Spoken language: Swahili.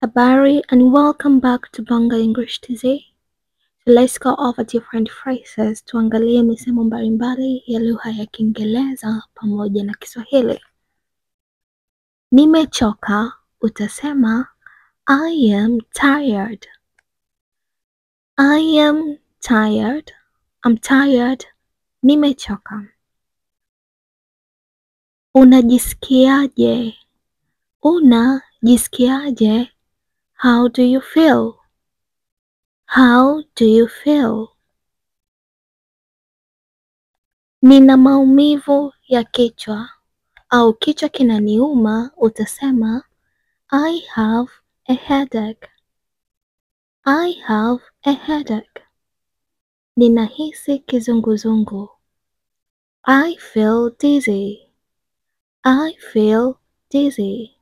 Habari and welcome back to Bonga English TZ. So let's go over different phrases, tuangalie misemo mbalimbali ya lugha ya Kiingereza pamoja na Kiswahili. Nimechoka, utasema I am tired. I am tired. I'm tired. Nimechoka. Unajisikiaje? Unajisikiaje? How do you feel? How do you feel? Nina maumivu ya kichwa au kichwa kinaniuma, utasema I have a headache. I have a headache. Ninahisi kizunguzungu. I feel dizzy. I feel dizzy.